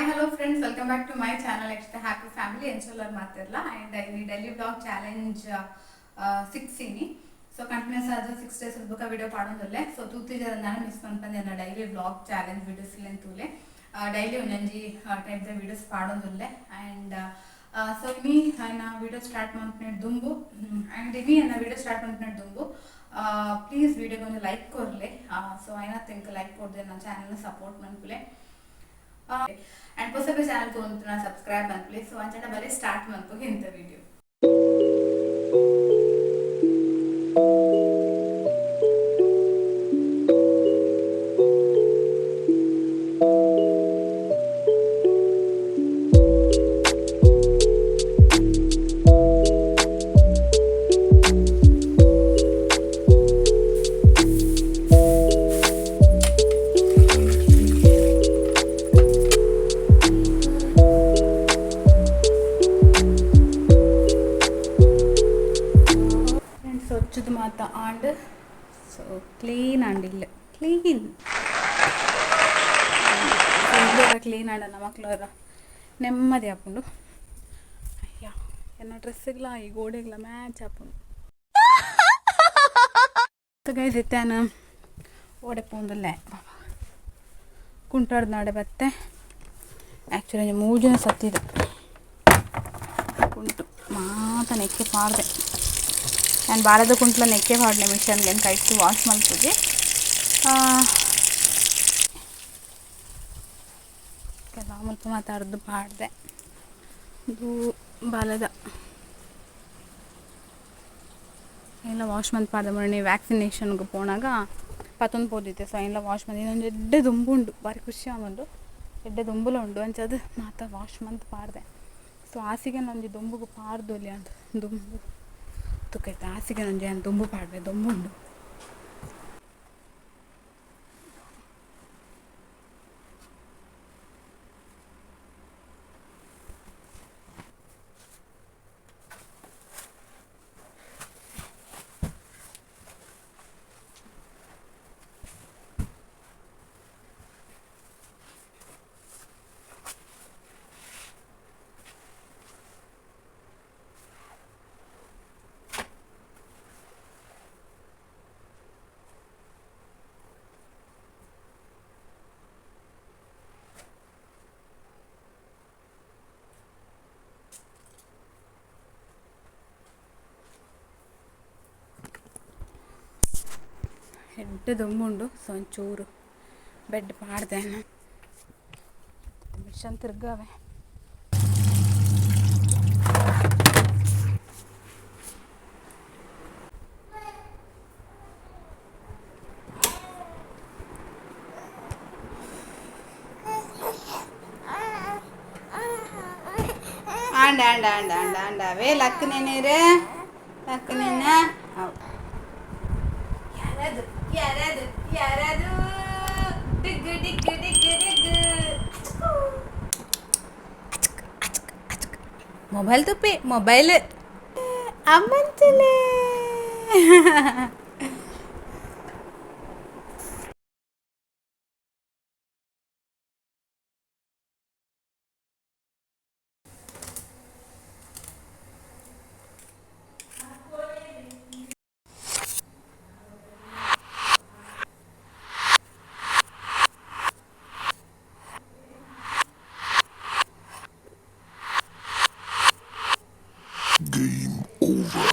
Hello friends, welcome back to my channel extra happy family. ಎಂಚೋಲರ್ ಮಾತಿರ್ಲ and ಈ daily vlog challenge 6 ಇನಿ. ಸೊ continuous ಆದ 6 days ಬುಕ್ಕ video ಪಾಡೊಂದುಲ್ಲೆ. ಸೊ ತೂತಿಜರ ನಾನು ಮಿಸ್ ಮನ್ಪಂದೆ ಎನ್ನ ಡೈಲಿ ವ್ಲಾಗ್ ಚಾಲೆಂಜ್ ವಿಡಿಯೋಸ್ ಇಲ್ಲೆನ್ ತೂಲೆ. ಡೈಲಿ ಒಂಜೊಂಜಿ ಟೈಪ್ ದ ವಿಡಿಯೋಸ್ ಪಾಡೊಂದುಲ್ಲೆ. ಆ್ಯಂಡ್ ಸೊ ಇನಿ ಎನ್ನ ವಿಡಿಯೋ ಸ್ಟಾರ್ಟ್ ಮನ್ಪುನೆಡ್ ದುಂಬು ಆ್ಯಂಡ್ ಇನಿ ಎನ್ನ ವಿಡಿಯೋ ಸ್ಟಾರ್ಟ್ ಮನ್ಪುನೆಡ್ ದುಂಬು ಪ್ಲೀಸ್ ವಿಡಿಯೋಗೆ ಒಂದು ಲೈಕ್ ಕೊರ್ಲೆ. ಸೊ ಐನ ತಿಂಕ್ ಲೈಕ್ ಕೊಡ್ದೆ ನನ್ನ ಚಾನಲ್ನ ಸಪೋರ್ಟ್ ಮನ್ಪುಲೆ. ಆ್ಯಂಡ್ ಪೊಸಬೆ ಚಾನಲ್ ತೋಂತು ಸಬ್ಸ್ಕ್ರೈಬ್ ಮನ್ಪುಲೆ. ಸೊ ಅಂಚನ ಬರೀ ಸ್ಟಾರ್ಟ್ ಮನ್ಪುಗೆ ಇಂಥ ವಿಡಿಯೋ. ಸೊಚ್ಚುದು ಮಾತ ಆಂಡ್ ಸೊ ಕ್ಲೀನ್ ಆಂಡ್ ಇಲ್ಲ ಕ್ಲೀನ್ ಕ್ಲೀನ್ ಆಂಡ ಮಕ್ಳವರ ನೆಮ್ಮದಿ ಆಪುಂಡು. ಅಯ್ಯ, ಎನ್ನ ಡ್ರೆಸ್ಸಿಗ್ಲ ಈ ಗೋಡೆಗ್ಲ ಮ್ಯಾಚ್ ಆಪುಂಡು. ಗೈಸ್, ಇತ್ತಾನ ಓಡೆ ಪೋಂದುಲ್ಲೆ ಕುಂಟಾಡ್ದ ನಾಡೆ ಬತ್ತೆ. ಆ್ಯಕ್ಚುಲಿ ಮೂರು ಜನ ಸತ್ತಿದೆ ಕುಂಟು ಮಾತ ನೆಕ್ಕೆ ಪಾಡ್ದೆ. ನಾನು ಬಾರದ ಕುಂಟ್ಲ ನೆಕ್ಕೆ ಪಾಡ್ನೆ ಮಿಷನ್ಗೆ ಕೈಟ್ ವಾಶ್ ಮಲ್ಪುಜಿ. ಕೆಲವು ಮುಲ್ಪ ಮಾತಾಡ್ದು ಪಾಡ್ದೆ. ಇದು ಬಾಲದ ಎಲ್ಲ ವಾಶ್ ಮಂತ್ ಪಾಡ್ದೆ. ಮೊನ್ನೆ ವ್ಯಾಕ್ಸಿನೇಷನ್ಗೆ ಪೋನಾಗ ಪತ್ತೊಂದು ಪೋದಿತ್ತೆ. ಸೊ ಎಲ್ಲ ವಾಶ್ ಮಂತ್ ಇನ್ನೊಂದು ಎಡ್ಡೆ ದುಂಬು ಉಂಡು, ಭಾರಿ ಖುಷಿ ಆವೊಂಡು. ಎಡ್ಡೆ ದುಂಬುಲ ಉಂಡು ಅಂಚ ಅದು ಮಾತ ವಾಶ್ ಮಂತ್ ಪಾಡ್ದೆ. ಸೊ ಹಾಸಿಗೆ ಒಂಜಿ ದೊಂಬುಗು ಪಾಡ್ದೊಲಿ ಅಂತ ದುಂಬು ತುಕೈತೆ. ಹಾಸಿಗೆ ಒಂಜಿ ದುಂಬು ಪಾಡ್ವೆ, ದೊಂಬುಂಡು. ಎಡ್ಡೆ ದೊಂಬುಂಡು. ಸೊ ಒಂಚೂರು ಬೆಡ್ ಪಾಡ್ದೆ, ಮಿಷನ್ ತಿರ್ಗಾವೆ. ಆಂಡ ಆಂಡ ಆಂಡ ಆಂಡ ಆಂಡ ಅವೇ ಲಕ್ಕನೇನೇರೆ ಲಕ್ಕನೇನ. ಯಾರದು ಯಾರದು ಯಾರದು? Dig dig dig dig. Mobile ತುಪ್ಪಿ ಮೊಬೈಲ್ ಅಮ್ಮಂಚಲೆ. Game over.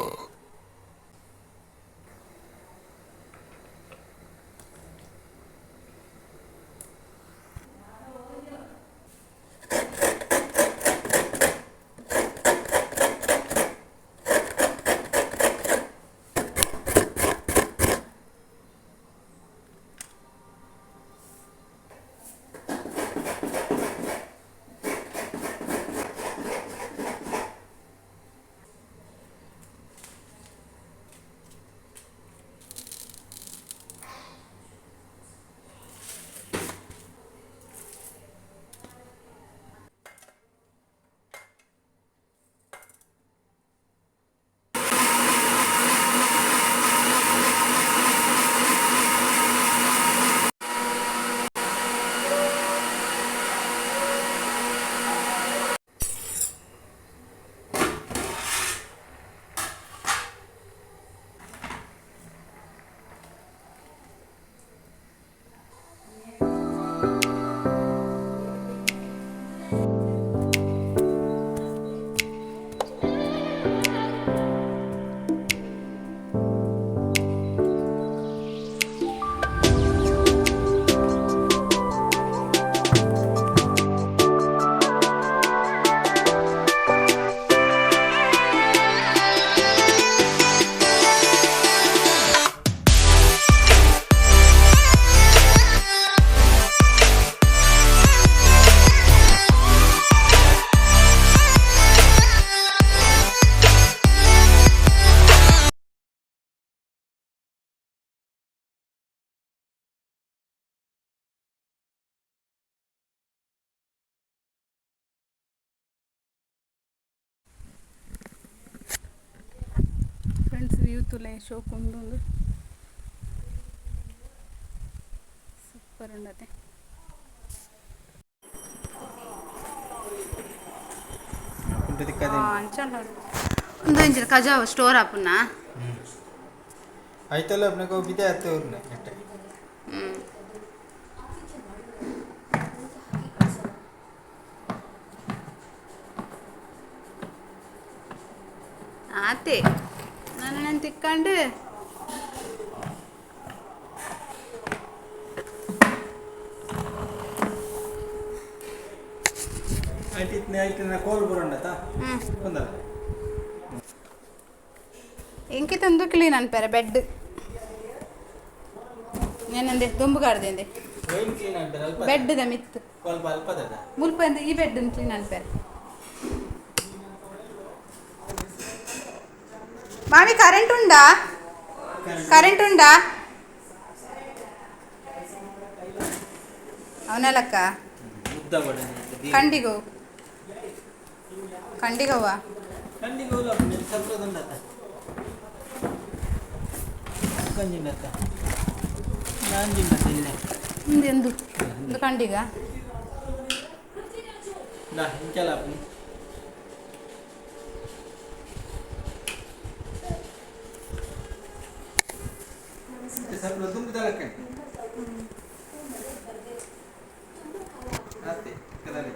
ತುಲೆ ಶೋಕ್ ಉಂಡು. ಸೂಪರ್ ಉಂಡತೆ. ಒಂದು ಇಂಚಿನ ಕಜಾವ್ ಸ್ಟೋರ್ ಆಪುನ ಐತಲ್ಲ ಅಪ್ನకు ಬಿದೆ ಅತ್ತೆ ಊರ್ನೆ ಅಷ್ಟೇ. ಆತೆ ನಾನು ತಿಕ್ಕೊಂಡು ಐಟಿತ್ನೆ ಐಟಿನ ಕೋಲ್ ಬರೋಣತಾ ಒಂದಲ್ಲ. ಇಂಕಿ ತಂದು ಕ್ಲೀನ್ ಅನ್ಪೇರೆ ಬೆಡ್ నేనందే దుంబు కాడదేంది ವೈನ್ ಕ್ಲೀನ್ ಅಂತಾರೆ ಅಲ್ಪ ಬೆಡ್ the ಮಿತ್ತು ಸ್ವಲ್ಪ ಅಲ್ಪದ ಮುಲ್ಪ ಈ ಬೆಡ್ ಕ್ಲೀನ್ ಅನ್ಪೇರೆ. ಮಾಮಿ ಕರೆಂಟ್ ಉಂಡಾ? ಕರೆಂಟ್ ಉಂಡಾ? ಅವನಲ್ಲಕ್ಕ ಕಂಡಿಗೋ ಕಂಡಿಗವ್ವ ಕಂಡಿಗೋ ಸ್ವಲ್ಪ ಕಂಜಿನತ್ತ ಎಂದು ಒಂದು ಕಂಡಿಗ ನಾ ಇಂಚಲ ಸ್ವಲ್ಪ ತುಂಬಿದಲಕ್ಕೆ ಅತ್ತೆ ಕದಲೆ.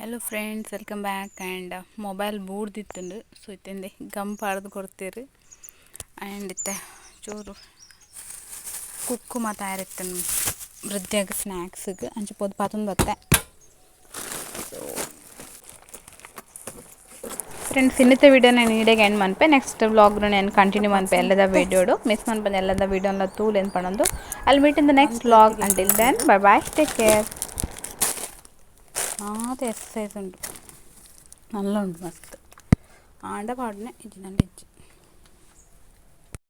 Hello friends, welcome back. And mobile ಬೂಡ್ದಿತ್ತುಂಡು so ಇತ್ತಿಂದೆ gum ಪಾಡ್ದು ಕೊಡ್ತೀರಿ. ಆ್ಯಂಡ್ ಇತ್ತೆ ಚೂರು ಕುಕ್ಕು ತಯಾರಿತ್ತನು ವೃದ್ಧಿಯಾಗ ಸ್ನ್ಯಾಕ್ಸಿಗೆ ಅಂಚ ಪೊದು ಪಾತೊಂದು ಬತ್ತೆ. ಸೊ ಫ್ರೆಂಡ್ಸ್, ಇನ್ನಿತ ವೀಡಿಯೋ ನಾನು ಈಡೆಗೆ ಎಂಡ್ ಮನ್ಪೆ. ನೆಕ್ಸ್ಟ್ ವ್ಲಾಗ್ ನಾನು ಕಂಟಿನ್ಯೂ ಮನ್ಪೆ ಎಲ್ಲದ ವೀಡಿಯೋಡು ಮಿಸ್ ಮನ್ಪೆ ಎಲ್ಲದ ವೀಡಿಯೋನ ತೂಲ್ ಏನು ಪಣೊಂದು. ಅಲ್ಲಿ meet in the next vlog. Until then bye bye, take care. ಆತ ಎಕ್ಸಸೈಸ್ ಉಂಟು, ನಲ್ಲ ಉಂಟು ಮಸ್ತ್. ಆಂಡ ಪಾಡನೆ ಇಜ್ಜಿ ನಂಗೆ ಇಜ್ಜಿ.